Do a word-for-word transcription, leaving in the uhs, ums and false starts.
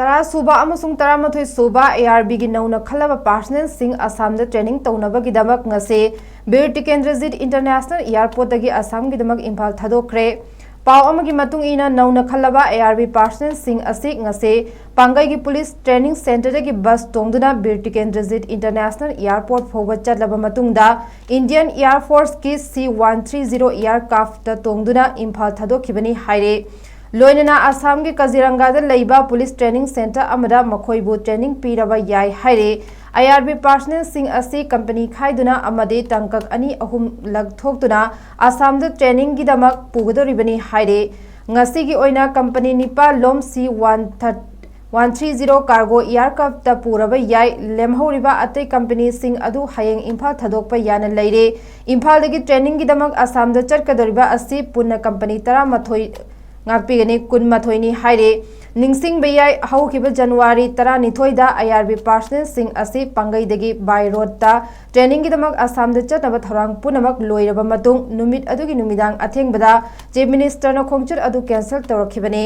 ꯇꯔꯥ ꯁꯨꯕ ꯑꯃꯁꯨꯡ ꯇꯔꯥꯃꯥꯊꯣꯏ ꯁꯨꯕ ꯑꯦ ꯑꯥꯔ ꯕꯤꯒꯤ ꯅꯧꯅ ꯈꯜꯂꯕ ꯄꯥꯔꯁꯅꯦꯜꯁꯤꯡ ꯑꯁꯥꯝꯗ ꯇ꯭ꯔꯦꯅꯤꯡ ꯇꯧꯅꯕꯒꯤꯗꯃꯛ ꯉꯁꯤ ꯕꯤꯔ ꯇꯤꯀꯦꯟꯗ꯭ꯔꯖꯤꯠ ꯏꯟꯇꯔꯅꯦꯁꯅꯦꯜ ꯏꯌꯥꯔꯄꯣꯔꯠꯇꯒꯤ ꯑꯁꯥꯝꯒꯤꯗꯃꯛ ꯏꯝꯐꯥꯜ ꯊꯥꯗꯣꯛꯈ꯭ꯔꯦ꯫ ꯄꯥꯎ ꯑꯃꯒꯤ ꯃꯇꯨꯡ ꯏꯟꯅ, ꯅꯧꯅ ꯈꯜꯂꯕ ꯑꯦ ꯑꯥꯔ ꯕꯤ ꯄꯥꯔꯁꯅꯦꯜꯁꯤꯡ ꯑꯁꯤ ꯉꯁꯤ ꯄꯥꯡꯒꯩꯒꯤ ꯄꯨꯂꯤꯁ ꯇ꯭ꯔꯦꯅꯤꯡ ꯁꯦꯟꯇꯔꯗꯒꯤ ꯕꯁ ꯇꯣꯡꯗꯨꯅ ꯕꯤꯔ ꯇꯤꯀꯦꯟꯗ꯭ꯔꯖꯤꯠ ꯏꯟꯇꯔꯅꯦꯁꯅꯦꯜ ꯏꯌꯥꯔꯄꯣꯔꯠ ꯐꯥꯎꯕ ꯆꯠꯂꯕ ꯃꯇꯨꯡꯗ, ꯏꯟꯗꯤꯌꯟ ꯏꯌꯥꯔ ꯐꯣꯔꯁꯀꯤ ꯁꯤ one three zero year craft ꯇꯣꯡꯗꯨꯅ ꯏꯝꯐꯥꯜ ꯊꯥꯗꯣꯛꯈꯤꯕꯅꯤ ꯍꯥꯏꯔꯦ꯫ ꯂꯣꯏꯅꯅ ꯑꯁꯥꯝꯒꯤ ꯀꯖꯤꯔꯪꯒꯥꯗ ꯂꯩꯕ ꯄꯨꯂꯤꯁ ꯇ꯭ꯔꯦꯅꯤꯡ ꯁꯦꯟꯇꯔ ꯑꯃꯗ ꯃꯈꯣꯏꯕꯨ ꯇ꯭ꯔꯦꯅꯤꯡ ꯄꯤꯔꯕ ꯌꯥꯏ ꯍꯥꯏꯔꯦ꯫ ꯑꯥꯏ ꯑꯥꯔ ꯕꯤ ꯄꯥꯔꯁꯅꯦꯜꯁꯤꯡ ꯑꯁꯤ ꯀꯝꯄꯅꯤ ꯈꯥꯏꯗꯨꯅ ꯑꯃꯗꯤ ꯇꯥꯡꯀꯛ ꯑꯅꯤ ꯑꯍꯨꯝꯂꯛ ꯊꯣꯛꯇꯨꯅ ꯑꯁꯥꯝꯗ ꯇ꯭ꯔꯦꯅꯤꯡꯒꯤꯗꯃꯛ ꯄꯨꯒꯗꯧꯔꯤꯕꯅꯤ ꯍꯥꯏꯔꯦ꯫ ꯉꯁꯤꯒꯤ ꯑꯣꯏꯅ ꯀꯝꯄꯅꯤ ꯅꯤꯄꯥꯜ ꯂꯣꯝ ꯁꯤ one thirty one three zero cargo aircraft ꯄꯨꯔꯕ ꯌꯥꯏ꯫ ꯂꯦꯝꯍꯧꯔꯤꯕ ꯑꯇꯩ ꯀꯝꯄꯅꯤꯁꯤꯡ ꯑꯗꯨ ꯍꯌꯦꯡ ꯏꯝꯐꯥꯜ ꯊꯥꯗꯣꯛꯄ ꯌꯥꯅ ꯂꯩꯔꯦ꯫ ꯏꯝꯐꯥꯜꯗꯒꯤ ꯇ꯭ꯔꯦꯅꯤꯡꯒꯤꯗꯃꯛ ꯑꯁꯥꯝꯗ ꯆꯠꯀꯗꯧꯔꯤꯕ ꯑꯁꯤ ꯄꯨꯟꯅ ꯀꯝꯄꯅꯤ ꯇꯔꯥꯃꯥꯊꯣꯏ ꯉꯥꯛꯄꯤꯒꯅꯤ, ꯀꯨꯟꯃꯥꯊꯣꯏꯅꯤ ꯍꯥꯏꯔꯦ꯫ ꯅꯤꯡꯁꯤꯡꯕ ꯌꯥꯏ, ꯍꯧꯈꯤꯕ ꯖꯅꯋꯥꯔꯤ ꯇꯔꯥꯅꯤꯊꯣꯏꯗ ꯑꯥꯏ ꯑꯥꯔ ꯕꯤ ꯄꯥꯔꯁꯅꯦꯜꯁꯤꯡ ꯑꯁꯤ ꯄꯥꯡꯒꯩꯗꯒꯤ ꯕꯥꯏ ꯔꯣꯗꯇ ꯇ꯭ꯔꯦꯅꯤꯡꯒꯤꯗꯃꯛ ꯑꯁꯥꯝꯗ ꯆꯠꯅꯕ ꯊꯧꯔꯥꯡ ꯄꯨꯝꯅꯃꯛ ꯂꯣꯏꯔꯕ ꯃꯇꯨꯡ, ꯅꯨꯃꯤꯠ ꯑꯗꯨꯒꯤ ꯅꯨꯃꯤꯗꯥꯡ ꯑꯊꯦꯡꯕꯗ ꯆꯤꯐ ꯃꯤꯅꯤꯁꯇꯔꯅ ꯈꯣꯡꯆꯠ ꯑꯗꯨ ꯀꯦꯟꯁꯦꯜ ꯇꯧꯔꯛꯈꯤꯕꯅꯤ꯫